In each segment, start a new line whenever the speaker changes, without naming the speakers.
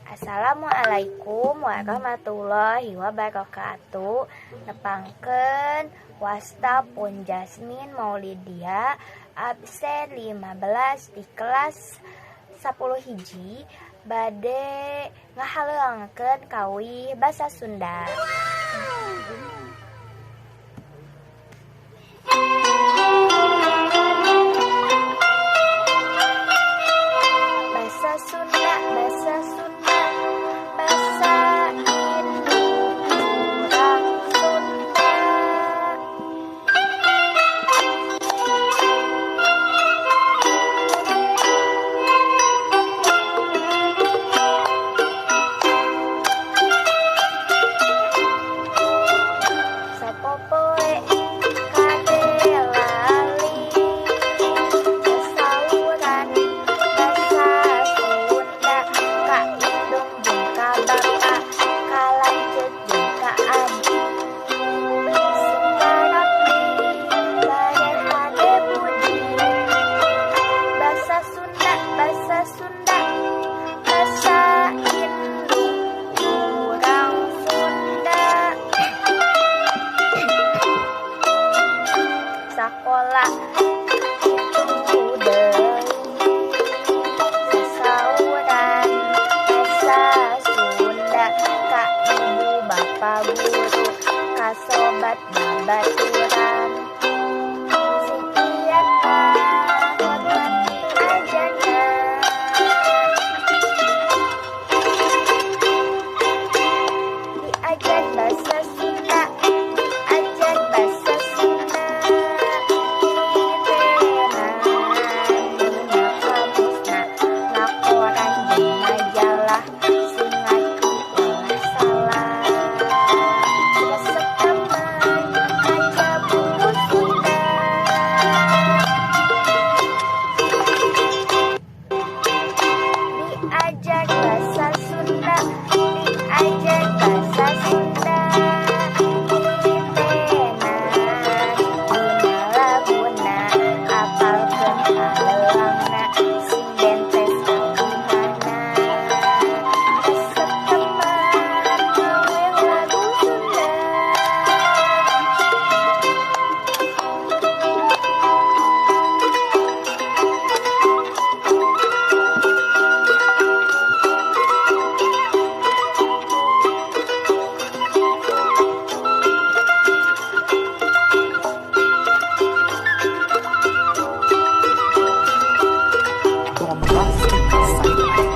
Assalamualaikum warahmatullahi wabarakatuh. Nepangkeun wasta pun Jasmine Maulidia absen 15 di kelas 10 hiji bade ngahaleuangkeun kawih basa Sunda. Basa Sunda, basa Sunda, basa induk urang Sunda. Sapopoe kade lali, sasauran basa Sunda, ka indung jeung ka bapa, ka lanceuk jeung ka adi. Singarapi bade hade budi. Basa Sunda, basa Sunda, basa induk urang Sunda. Sakola kitu deui, sasauran basa Sunda, ka ibu bapa guru, ka sobat babaturan. Sing ieu hormat diajarna. Diajar basa Sunda, diajar basa Sunda. Titenan dina kamusna, laporan jeung majalah, sing ngaci ulah salah. Resep teman maca buku Sunda. Diajar basa Sunda, diajar basa Sunda. Titenan dina laguna, apalkeun haleuangna, sing bentes abimana. Resep teman ngaweng lagu Sunda.
Bombastic side eye.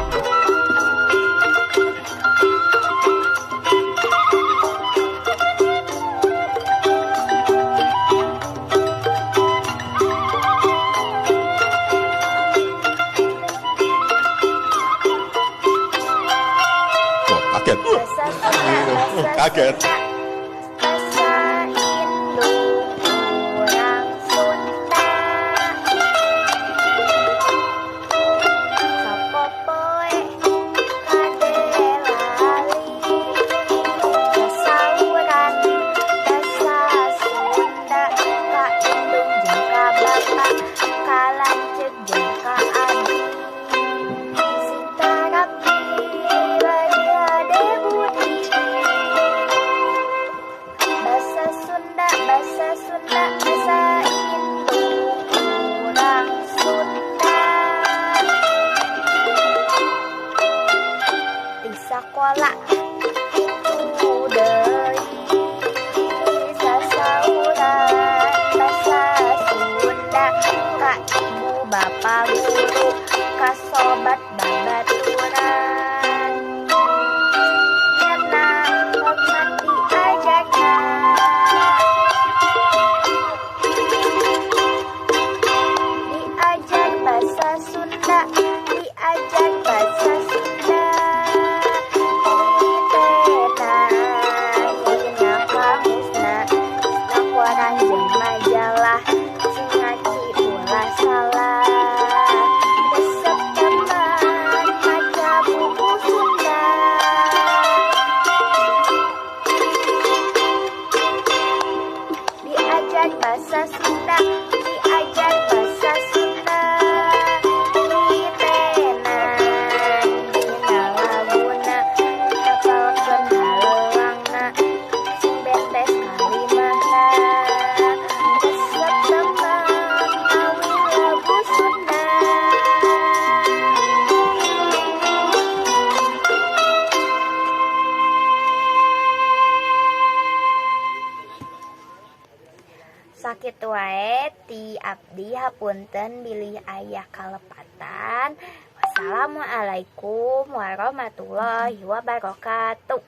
Oh, kaget.
Basa Sunda, basa
Kaget.
Sunda, basa induk urang Sunda. Sapopoe kade lali, sasauran basa Sunda, ka indung jeung ka bapa, ka lanceuk jeung ka adi. Sing tarapi bade hade budi. Basa Sunda, basa Sunda, basa induk urang Sunda. Di sakola kitu deui, sasauran basa Sunda, ka ibu bapa guru, ka sobat babaturan. Nyana hormat diajarna. Diajar basa Sunda, diajar basa Sunda. Titenan dina kamusna, laporan jeung majalah, sing ngaci ulah salah. Resep teman Sakitu wae ti abdi, hapunten bilih aya kalepatan. Wassalamualaikum warahmatullahi wabarakatuh.